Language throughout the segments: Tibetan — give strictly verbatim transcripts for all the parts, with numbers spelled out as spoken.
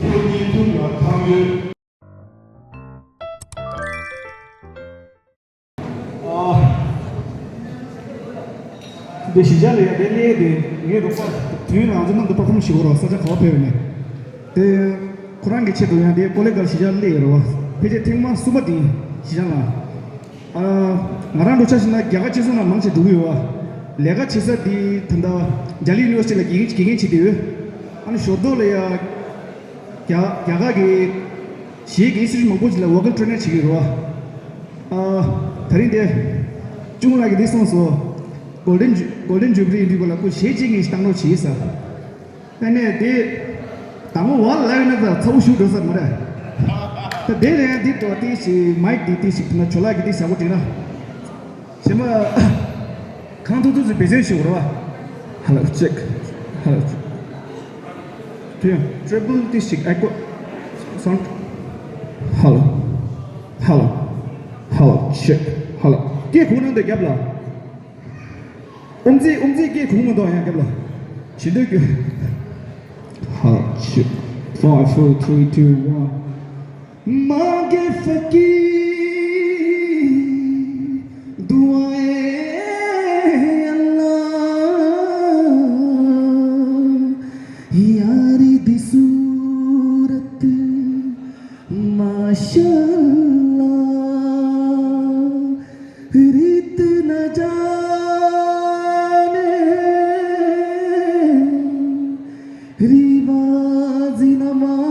ཁྱེད་གཉིས་ཐུགས་ལ་ཐང་ཡོད། ཨ། འདི་གཞིས་ཆགས་ལ་ཡ་དེ་སླེབས་དེ་ངའི་རོགས་པ་དུས་ནང་ཚོ་ནང་དུ་པར་ཁུམ་ཞིག་གོ་རོགས་ས་ཆ་ག་བ་ཕེབས་ནས། དེ་ཁོ་རང་གི་ཆེད་དུ་ཡང་དེ་ཀོ་ལེ་གར་གཞིས་ཆགས་སླེབས་ཡོད་རེད་བ། ཕལ་ཆེར་ཐེངས་མ་གསུམ་པ་དེ་གཞིས་ཆགས་ལ། ཨ། ང་རང་འགྲོ་ཆ་ཞིག་ན་རྒྱ་གར་སྤྱི་ཚོགས་ནང་མང་ཆེ་འགྲོ་གི་ཡོད་བ། ལས་ཀ་བྱེད་ས་དེ་ད་ལྟ་རྒྱ་གླིང་ཡུ་ནི་ཝར་སི་ཊི་ལ་དགེ་རྒན་དགེ་རྒན་བྱེད་དེ་ཡོད། ཨ་ནི་ཞོར་དུ་ལ་ཡ། རྒྱ་རྒྱ་གར་གྱི་གཞིས་ཀྱི་ཨིན་སི་ཊི་ཊུཊ་མང་པོ་ཞིག་ལ་ཝོ་ཀལ་ཊེ་ནར་བྱེད་ཀྱི་ཡོད་རེད་བ། ཨ། དེ་རིང་དེ་ཅུང་ལགས་ཀྱིས་འདི་གསུངས་སོང་། གོལ་ཌན་ཇུ་གོལ་ཌན་ཇུ་བི་ལི་ཡིན་དུས་ག་ལ་ཁོ་གཞས་གཅིག་གཉིས་ཤིག་བཏང་རོགས་བྱེད་ཟེར། ཨ་ནས་དེ་དང་པོ་ཝལ་ལབ་ཡོད་ན་ད་ཚ་བོ་ཞུ་འགྲོ་ས་མ་རེད། ད་དེ་ལས་འདི་ཏོ་ཏི་ཞིག་མའིག་འདི་ཏི་ཞིག་ཐུབ་ན་ཇོ་ལགས་ཀྱིས་འདི་བཞག་པོ་འགྲིག་ན། གཞན་པ། གང་ཐུབ་ཐུབ་ཚོས་འབད་བརྩོན་ཞུ་རོགས། Hello check. Hello check. དུས་ཡང་ཊི་རི་བལ་ཏི་ཞིག་ཨེ་ཀོ་སའུན་ཌི། Hello. Hello. Hello check. Hello. སྐད་གོ་ནང་དུ་རྒྱབ་ལ། ཨོམ་ཙི་ཨོམ་ཙི་སྐད་གོ་མ་གཏོགས་ཡང་རྒྱབ་ལ། ཞེ་འདོད་སྐྱོ། Hello check. Five, four, three, two, one. मांगे फकीर दुआए अल्लाह, यारी दी सूरत माशाल्लाह, रीत न जाने रिवाज न मान।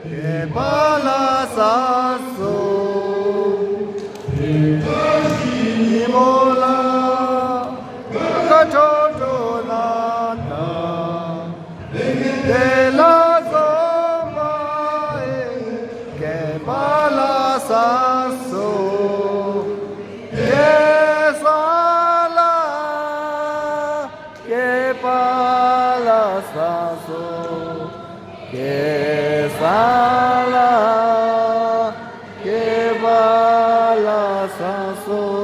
ཁྱད་པར་ལ་ས་སོ། ཉིན་མོ་ལ་ཁ་ཁྲོ་ཁྲོ་ན་ད། དེ་ལ་སོ་མ་ཨེ། ཁྱད་པར་ལ་ས་སོ། ཁྱད་ས་ལ། ཁྱད་པར་ལ་ས་སོ། ཁྱད་ས་ལ། ཁྱད་པར་ལ་ས་སོ།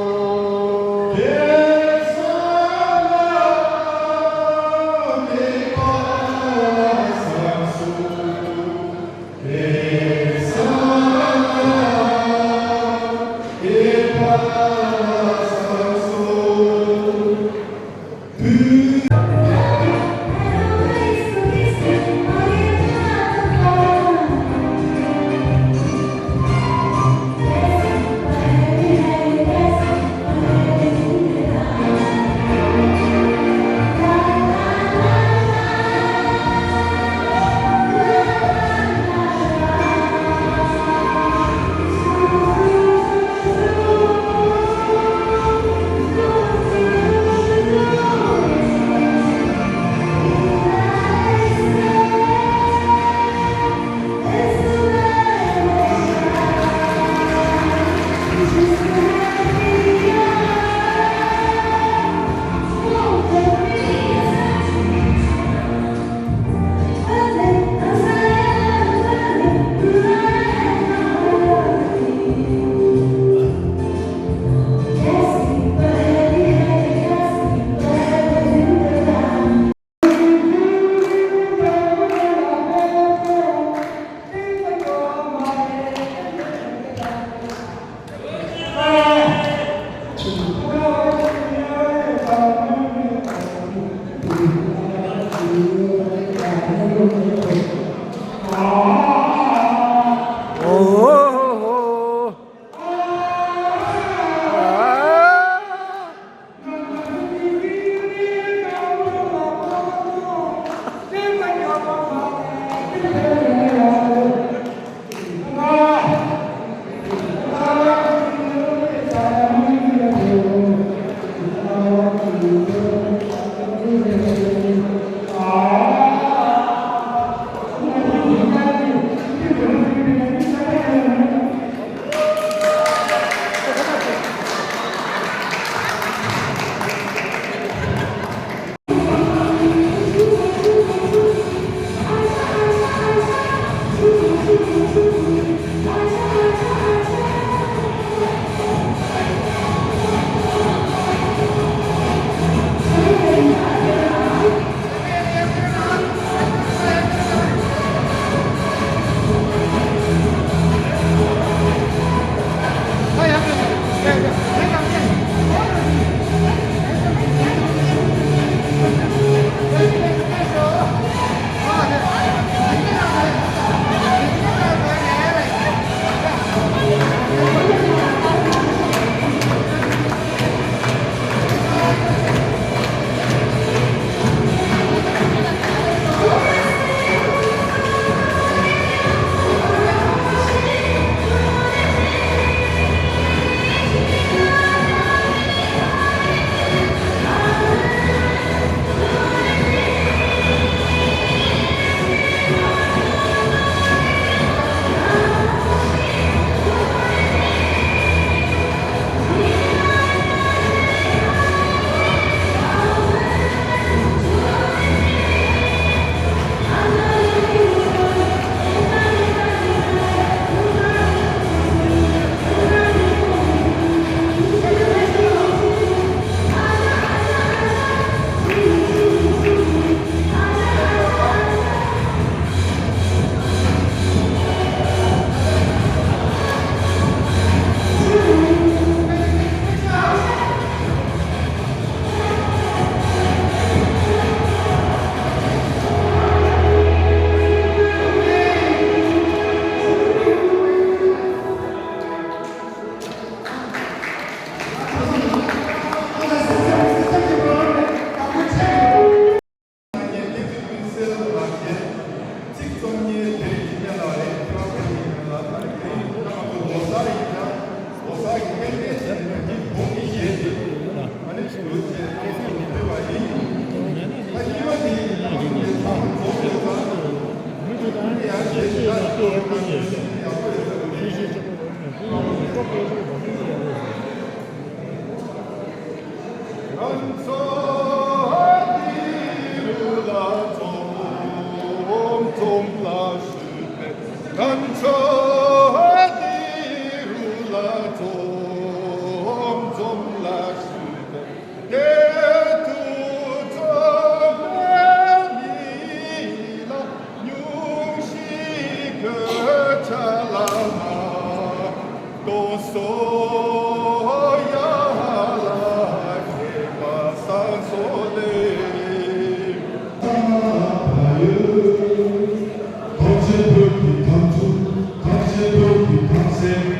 གངས་ཅན་བོད་ཀྱི་དམ་ཚུགས། གངས་ཅན་བོད་ཀྱི་དམ་སེམས།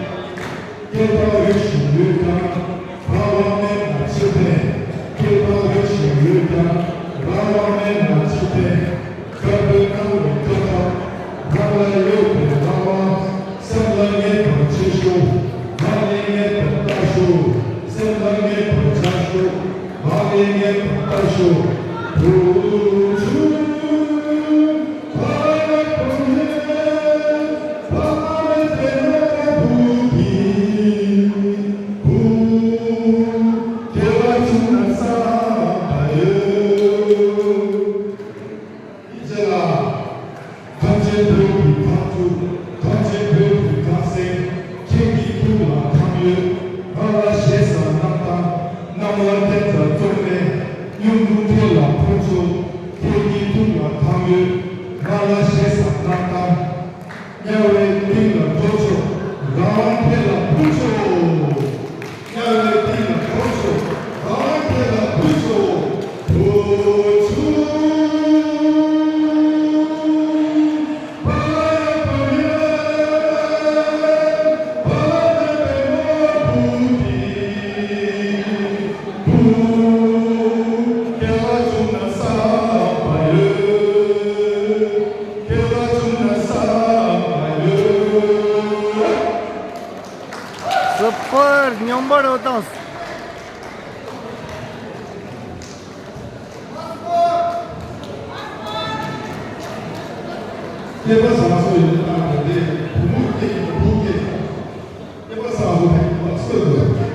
སྐད་གྲགས་རིང་ཞིང་ཡོད་ཀྱང་རང་དབང་མེད་ན་ཅི་ཕན། སྐད་གྲགས་རིང་ཞིང་ཡོད་ཀྱང་རང་དབང་མེད་ན་ཅི་ཕན། དཀར་པོའི་སྣང་བའི་སྐར་ཁ། རང་ལ་ཡོད་པའི་རང་དབང་། སེམས་ལ་ངེས་པར་བྱེད་ཤོག་ངག་ལ་ངེས་པར་བལྟ་ཤོག་སེམས་ལ་ངེས་པར་བྱ་ཤོག་ངག་ལ་ངེས་པར་བལྟ་ཤོག་བུ་ཆུང་། གངས་ཅན་བོད་ཀྱི་དམ་ཚུགས། གངས་ཅན་བོད་ཀྱི་དམ་སེམས། ཁྱེད་ཀྱི་ཐུགས་ལ་གང་ཡོད། ང་ལ་ཞེ་ས་གནང་དང་། གནམ་ལ་ཐེབས་རྩ་བཙུགས་ནས། གཡུང་དྲུང་ཁྱེད་ལ་ཕུལ་ཆོག་ཁྱེད་ཀྱི་ཐུགས་ལ་གང་ཡོད། ང་ལ་ཞེ་ས་གནང་དང་། དམྱལ་བའི་གཏིང་ལ་འགྲོ་ཆོག་རང་དབང་ཁྱེད་ལ་ཕུལ་ཆོག་དམྱལ་བའི་གཏིང་ལ་འགྲོ་ཆོག་རང་དབང་ཁྱེད་ལ་ཕུལ་ཆོག་བུ་ཆུང་། སུ་པར་སྙོམས་པར་འོ་དང་། སྐྱེས་པ་བཟང་སོ་ཡིན་ན་དེ་བུ་མོ་སྐྱེས་ཀྱི་བུ་སྐྱེས་ཀྱི་སྐྱེས་པ་བཟང་སོ་དེ་བུ་སོ་ཡོད།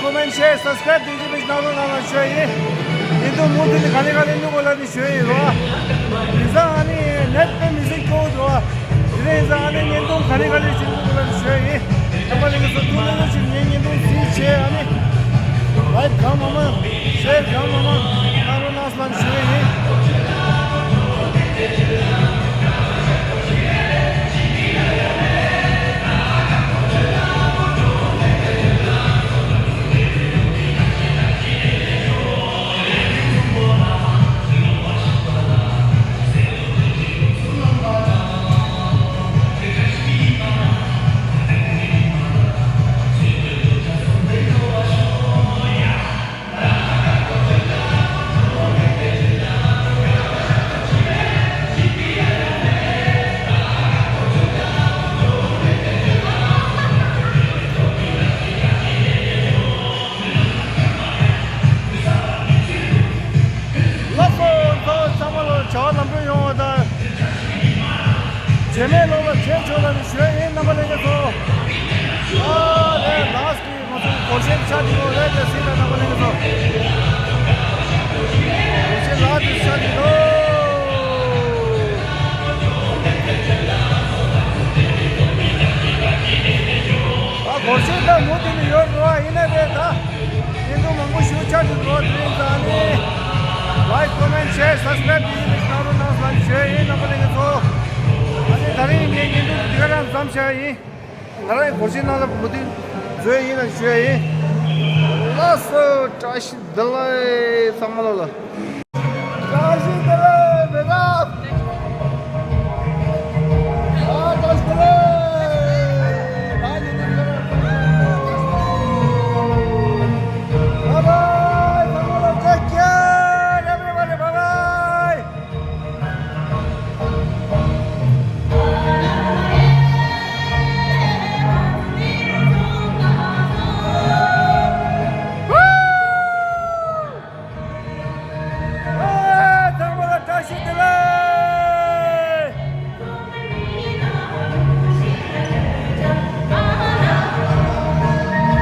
Comment, share, subscribe དེ་ཚོ་མི་གནང་རོགས་གནང་ལ་ཞུ་ཡ་ཡིན། ཡིན་དུས་མུ་མཐུད་ནས་ག་ལེ་ག་ལེ་བླུག་དགོས་ལབ་ནས་ཞུ་ཡ་ཡིན་རོ། དེང་སང་ཨ་ནི་ནེཊ་དཔེ་མི་སྲིད་སྐྱོ་བོ་འདུག་བ། དེ་རིང་སང་ཨ་ནི་བརྙན་ཐུང་ག་ལེ་ག་ལེ་ཞིག་བླུག་དགོས་ལབ་ནས་ཞུ་ཡ་ཡིན། རྣམ་པ་ལྷན་རྒྱས་ཚོ་ཐུགས་ལྷོད་ལྷོད་ཞིག་ངའི་བརྙན་ཐུང་གཟིགས་བྱས། ཨ་ནི་ལའིཀ་གང་མང་མང་ཤེར་གང་མང་མང་གནང་རོགས་གནང་ལབ་ནས་ཞུ་ཡ་ཡིན། ལགས་སོ། ཚང་མ་ལ་བྱ་བ་ལམ་འགྲོ་ཡོང་བ་དང་། བྱེད་མེད་ལོག་ལ་བྱེད་ཆོག་ལབ་ནས་ཞུ་ཡ་ཡིན། རྣམ་པ་ལྷན་རྒྱས་ཚོ། ཨ་ལས་ལགས་ཀྱི་ང་ཚོ་སྒོར་གཞས་ཆགས་ཀྱི་ཡོད་རེད་དེ་སྲིད་པའི་རྣམ་པ་ལྷན་རྒྱས་ཚོ། སྒོར་གཞས་ལགས་དེ་ཆགས་ཀྱི་ཡོད། ཨ་སྒོར་གཞས་ད་མུ་མཐུད་ནས་ཡོད་རེད་བ། ཡིན་ན་རེད་ད། བརྙན་ཐུང་མང་པོ་ཞིག་ཆགས་ཀྱི་འདུག་དེ་རིང་ད་ནི་ལའིཀ་ཀོ་མེན་ཤེར་སབ་སི་ཀ་རེབ་དེ་ཚོ་གནང་རོགས་གནང་ལབ་ཞུ་ཡ་ཡིན། རྣམ་པ་ལྷན་རྒྱས་ཚོ། ཨ་ནི་དེ་རིང་ངའི་བརྙན་ཐུང་འདི་ག་རང་མཚམས་བཞག་ཡ་ཡིན། ང་རང་གི་སྒོར་གཞས་ནང་ལ་མུ་མཐུད་བཟོས་ཡིན་ལབ་ཞུ་ཡ་ཡིན། ལགས་སོ། བཀྲ་ཤིས་བདེ་ལེགས་ཚང་མ་ལ་ལ། བཀྲ་ཤིས་བདེ་ལེགས་མེ་ཏོག་ཨ་བཀྲ་ཤིས་བདེ་ལེགས། ད་ཡིན་ན་Bye bye. Take care, everybody. Bye bye. ཨེ། ཚང་མ་ལ་བཀྲ་ཤིས་བདེ་ལེགས།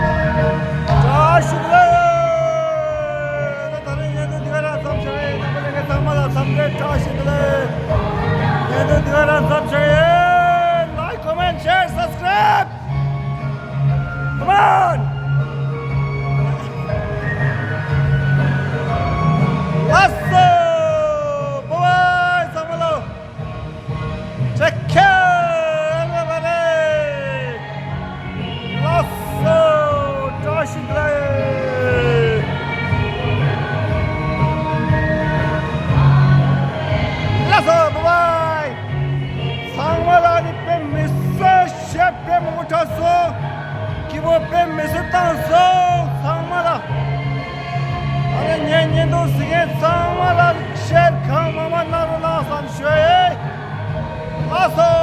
བཀྲ་ཤིས་བདེ་ལེགས། ད་རེས་བརྙན་ཐུང་འདི་ག་རང་མཚམས་བཞག་ཡིན། རྣམ་པ་ལྷན་རྒྱས་ཚང་མ་ལ་འཚམས་འདྲི་བཀྲ་ཤིས་བདེ་ལེགས། བརྙན་ཐུང་འདི་ག་རང་མཚམས་བཞག་ཡིན། Like, comment, share, subscribe. Come on. ལགས་སོ། Bye bye. ཚང་མ་ལ། Take care, everybody. ལགས་སོ། བཀྲ་ཤིས་བདེ་ལེགས། ལགས་སོ། Bye bye. ཚང་མ་ལ་ནི་དཔེ་མི་སྲིད་གཞས་དཔེ་མང་པོ་འཁྲབ་སོང་། སྐྱིད་པོ་དཔེ་མི་སྲིད་བཏང་སོང་། ཚང་མ་ལ། ཨ་ནི་ངའི་བརྙན་ཐུང་གཟིགས་མཁན་ཚང་མ་ལ་ཤེར་གང་མང་མང་གནང་རོགས་གནང་ལབ་ཞུ་ཡ་ཡིན། ལགས་སོ།